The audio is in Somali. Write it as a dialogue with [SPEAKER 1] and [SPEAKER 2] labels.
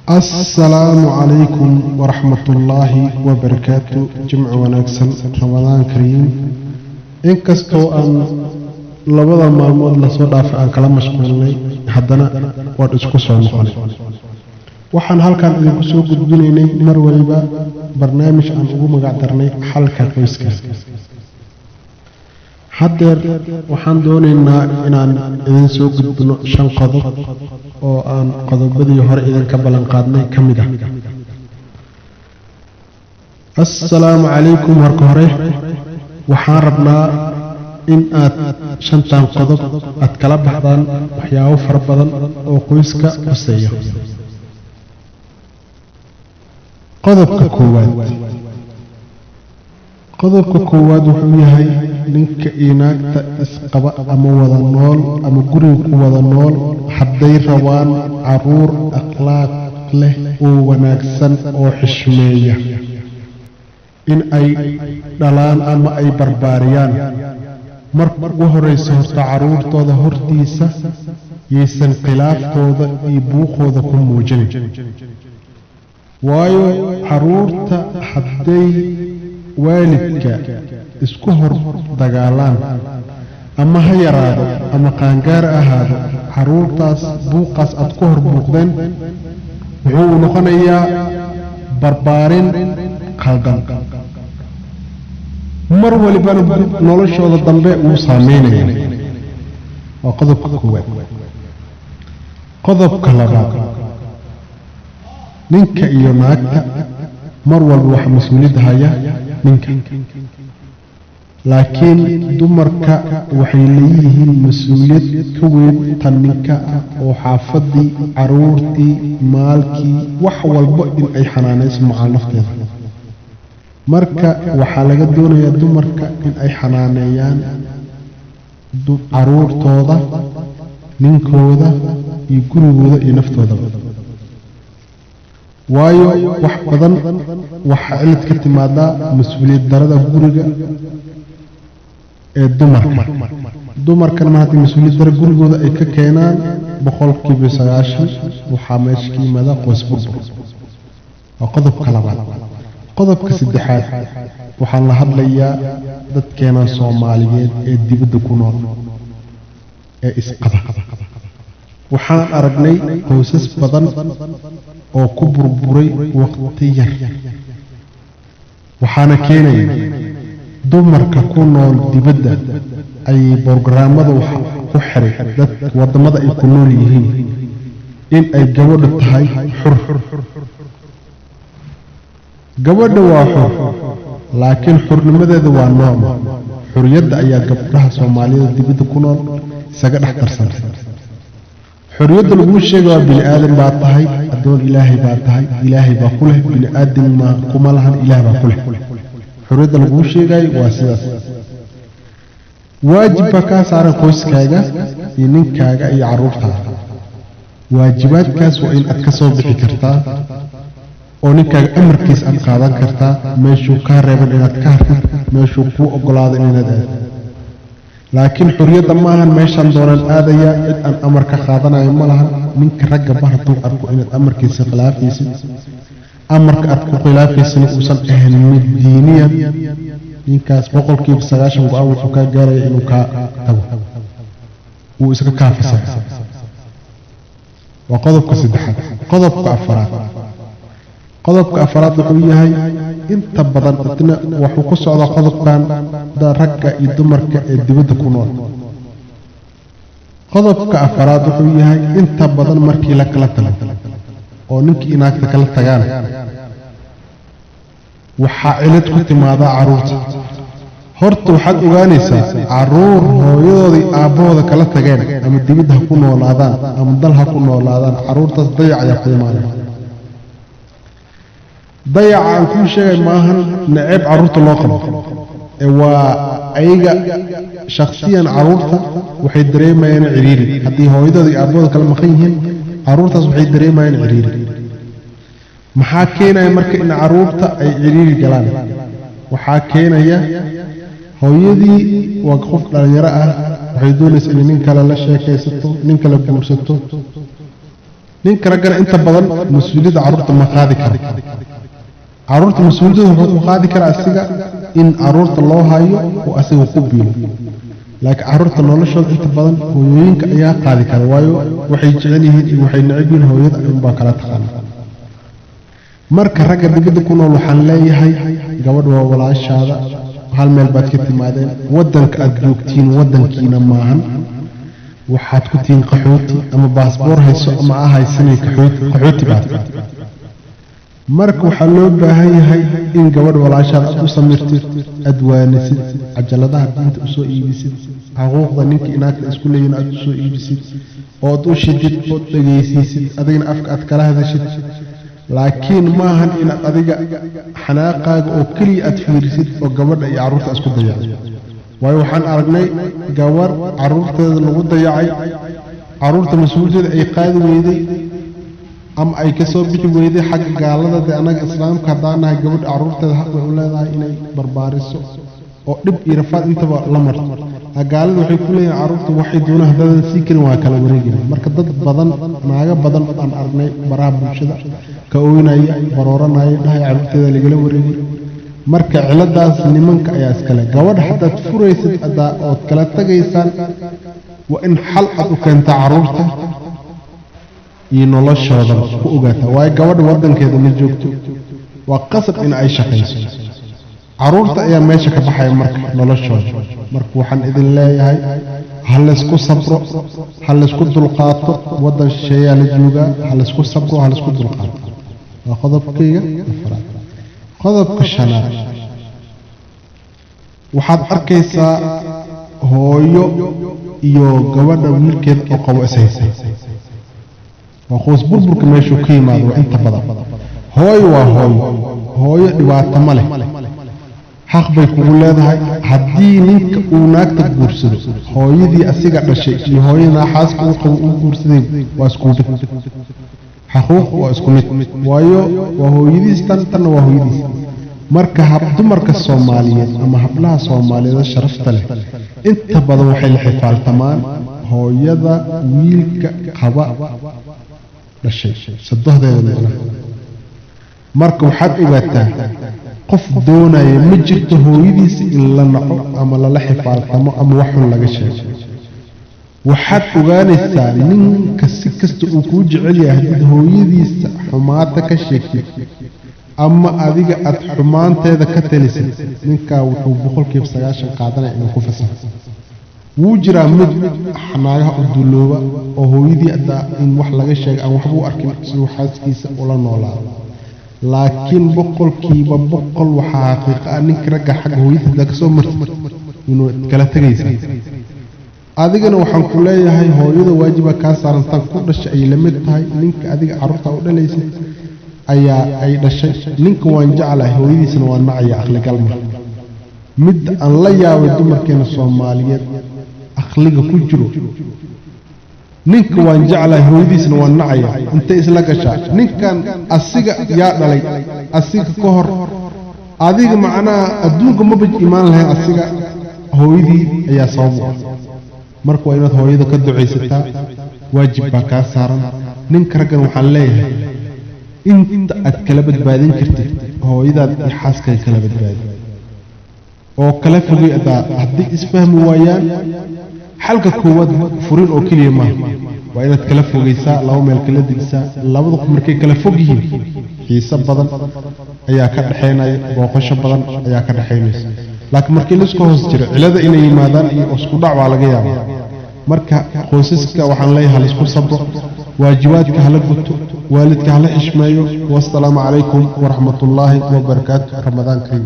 [SPEAKER 1] Assalaamu calaykum waraxmatullaahi wabarakaatu. Jimco wanaagsan, Ramadaan kariim. Inkastoo aan labada maalmood lasoo dhaafay aan kala mashquulnay, haddana waan isku soo noqonay. Waxaan halkan idinku soo gudbinaynay mar waliba barnaamij aan ugu magac darnay Xalka Qoyska. Haddeer waxaan doonaynaa inaan idin soo gudbino shan qodob oo aan qodobadii hore idinka ballan qaadnay ka mid ah. Assalaamu calaykum. Marka hore waxaan rabnaa in aad shantan qodob aad kala baxdaan waxyaabo fara badan oo qoyska quseeya. Qodobka koowaad, qodobka koowaad wuxuu yahay: ninka iyo naagta isqaba ama wada nool ama guriga ku wada nool, hadday rabaan caruur akhlaaq leh oo wanaagsan oo xishmeeya in ay dhalaan ama ay barbaariyaan, marka ugu horraysa horta carruurtooda hortiisa yaysan khilaafkooda iyo buuqooda ku muujinin. Waayo, carruurta hadday waalidka isku hor dagaalaan, ama ha yaraado ama qaangaar ahaado, carruurtaas buuqaas aad ku hor buuqdeen wuxuu noqonayaa barbaarin khaldan, mar walibana noloshooda dambe wuu saameynaya. Waa qodobka koowaad. Qodobka labaad, ninka iyo naagta mar walba waxaa mas-uuliyadda haya ninka, laakiin dumarka waxay leeyihiin mas-uuliyad ka weyn tan ninka ah, oo xaafaddii, carruurtii, maalkii, wax walba in ay xanaanayso macal nafteeda. Marka waxaa laga doonayaa dumarka in ay xanaaneeyaan carruurtooda, ninkooda iyo gurigooda iyo naftoodaba. Waayo, wax badan waxaa cilad ka timaadaa mas-uuliyad darada guriga ee dumarka. Dumarkana mar haddii mas-uuliyad dara gurigooda ay ka keenaan, 90% waxaa meesha ka yimaada qoys burbur. Waa qodobka labaad. Qodobka saddexaad, waxaan la hadlayaa dadkeena Soomaaliyeed ee dibadda ku nool ee isqaba. Waxaan aragnay qoysas badan oo ku burburay waqti yar, waxaana keenaya dumarka ku nool dibadda ay borogaraamada waxa ku xiray dad waddamada ay ku nool yihiin in ay gabadhu tahay xur. Gabadha waa xur, laakiin xurnimadeeda waa noocma? Xuriyadda ayaa gabdhaha Soomaalida dibadda ku nool isaga dhex darsantay. Xorriyadda laguu sheega waa bini aadan baa tahay, addoon Ilaahay baa tahay, Ilaahay baa ku leh, bini aadan ma kuma lahan, Ilaah baa ku leh. Xorriyadda laguu sheegayo waa sidaas. Waajib baa kaa saaran qoyskaaga iyo ninkaaga iyo carruurtaada. Waajibaadkaas waa in aad ka soo bixi kartaa oo ninkaaga amarkiisa aad qaadan kartaa, meeshuu kaa reeban inaad ka hartid, meeshuu kuu ogolaado inaad aadid. Laakiin xorriyadda maahan meeshaan doonaan aadaya, cid aan amar ka qaadanayo ma lahan. Ninka ragga bar hadduu arko inaad amarkiisa khilaafaysid, amarka aad ku khilaafaysana uusan ahayn mid diiniyan, ninkaas 90% go-aan wuxuu kaa gaaraya inuu kaa tago, wuu iska kaafasay. Waa qodobka saddexaad. Qodobka afaraad, qodobka afaraad wuxuu yahay, inta badan idna wuxuu ku socdaa qodobkan ragga iyo dumarka ee dibadda ku nool. Qodobka afaraad wuxuu yahay, inta badan markii la kala tago oo ninkii naagta kala tagaan, waxaa cilad ku timaadaa carruurta. Horta waxaad ogaanaysaa, carruur hooyadoodii aabbahooda kala tageen, ama dibadda ha ku noolaadaan ama dal ha ku noolaadaan, carruurtaas dayac ayaa ku imaanaya. Dayaca aan kuu sheegay maahan naceeb carruurta loo qabo, ee waa ayaga shakhsiyan. Carruurta waxay dareemayaan ciriiri haddii hooyadooda iyo aabbahooda kala maqan yihiin. Carruurtaas waxay dareemayaan ciriiri. Maxaa keenaya marka in carruurta ay ciriiri galaan? Waxaa keenaya hooyadii waa qof dhallinyaro ah, waxay doonaysa inay nin kale la sheekaysato, nin kale guursato. Ninka raggana inta badan mas-uuliyadda carruurta ma qaadi karo. Carruurta mas-uuliyadda wuxuu ku qaadi karaa asiga in carruurta loo hayo oo asiga ku biilo, laakiin carruurta noloshooda inta badan hooyooyinka ayaa qaadi kara, waayo waxay jecel yihiin iyo waxay neceb yihiin hooyada unbaa kala taqaana. Marka ragga dibadda ku nool waxaan leeyahay, gabadh waa walaashaada, hal meel baad ka timaadeen. Waddanka aad joogtiin waddankiina maahan, waxaad ku tihiin qaxooti. Ama baasboor hayso ama a haysanay, qaxooti baad. Marka waxaa loo baahan yahay in gabadh walaashaada aad u samirtid, aad waanisid, cajaladaha diinta usoo iibisid, xuquuqda ninka inaagta isku leeyihin aad usoo iibisid, ood u shidid, ood dhegaysiisid, adigna afka aad kala hadashid. Laakiin maahan inaad adiga xanaaqaaga oo keliya aad fiirisid oo gabadha iyo carruurta isku dayacdo, waayo waxaan aragnay gabarh carruurteeda lagu dayacay, carruurta mas-uuliyaddeeda ay qaadi weyday ama ay ka soo bixi weyday xagga gaalada. Dee annaga islaamka haddaan nahay, gabadha carruurteeda xaq bay u leedahay inay barbaariso oo dhib iyo rafaad intaba la marto. Gaalada waxay ku leeyihin carruurta waxay doonaan haddaadan sii karin waa kala wareegina. Marka dad badan, naago badan aan aragnay baraha bulshada ka ooynaya, barooranaya, dhahay carruurteeda lagala wareegay. Marka ciladaas nimanka ayaa iskale. Gabadha haddaad furaysid adaa ood kala tagaysaan, waa in xal aad u keentaa carruurta iyo noloshoodaba ku ogaataa, waayo gabadha waddankeeda ma joogto, waa qasab in ay shaqayso. Carruurta ayaa meesha ka baxaya marka noloshooda. Marka waxaan idin leeyahay, ha laysku sabro, ha laysku dulqaato. Waddan shisheeyaa la joogaa, ha laysku sabro, ha laysku dulqaato. Waa qodobkayga afaraad. Qodobka shanaad, waxaad arkaysaa hooyo iyo gabadha wiilkeeda oo qabo ishaysa. Waa qoys burburka meeshuu ka yimaado. Waa inta badan hooyo waa hooyo. Hooyo dhibaato ma leh, xaq bay kugu leedahay. Haddii ninka uu naagta guursado, hooyadii asiga dhashay iyo hooyadaa xaaska uu qabo uu guursaday waa isku mid, xaquuq waa isku mid, waayo waa hooyadiis tan, tanna waa hooyadiis. Marka hab dumarka Soomaaliyeed ama hablaha Soomaaliyeed sharafta leh inta badan waxay la xifaaltamaan hooyada wiilka qaba dhashay, sadohdeeda micnaha. Marka waxaad ogaataa, qof doonaya ma jirto hooyadiisa in la naco ama lala xifaaltamo ama wax xun laga sheego. Waxaad ogaanaysaa, ninka si kasta uu kuu jecel yahay, haddiid hooyadiisa xumaata ka sheegtid ama adiga aad xumaanteeda ka talisid, ninkaa wuxuu 90% qaadanaya inuu ku fasaxo. Wuu jiraa mid naagaha u dullooba oo hooyadii haddaa in wax laga sheega aan waxba u arkin siduu xaaskiisa ula noolaado, laakiin 100% waxaa xaqiiqa ah ninka ragga xagga hooyadii haddaa ka soo martid inuu kala tegaysa. Adigana waxaan ku leeyahay, hooyada waajiba kaa saarantaan ku dhashay ay la mid tahay. Ninka adiga carruurta u dhalaysid ayaa ay dhashay. Ninka waan jeclahay, hooyadiisna waan nacaya, aqligalma. Midda aan la yaabay dumarkeena Soomaaliyeed aqliga ku jiro, ninka waan jeclahay, hooyadiisna waan nacaya, intay isla gashaa? Ninkan asiga yaa dhalay? Asiga ka hor adiga macnaha adduunka maba imaan lahayn. Asiga hooyadii ayaa sabab u ah. Marka waa inaad hooyada ka ducaysataa, waajib baa kaa saaran. Ninka raggan waxaan leeyahay, inta aad kala badbaadin kartid hooyadaad iyo xaaskaga kala badbaadi oo kala fogay. Adaa haddii isfahmi waayaan, xalka koowaad furin oo keliya maaha, waa inaad kala fogaysaa, laba meel kala dejisaa. Labada qof markay kala fog yihiin, xiise badan ayaa ka dhexaynaya, booqasho badan ayaa ka dhexaynaysa. Laakiin markii laisku hoos jiro, cilada inay yimaadaan iyo isku dhac baa laga yaabaa. Marka qoysaska waxaan leeyahay, halaisku sabro, waajibaadka hala guto, waalidka hala xishmeeyo. Wassalaamu calaykum waraxmatullaahi wabarakaatu. Ramadaan kariim.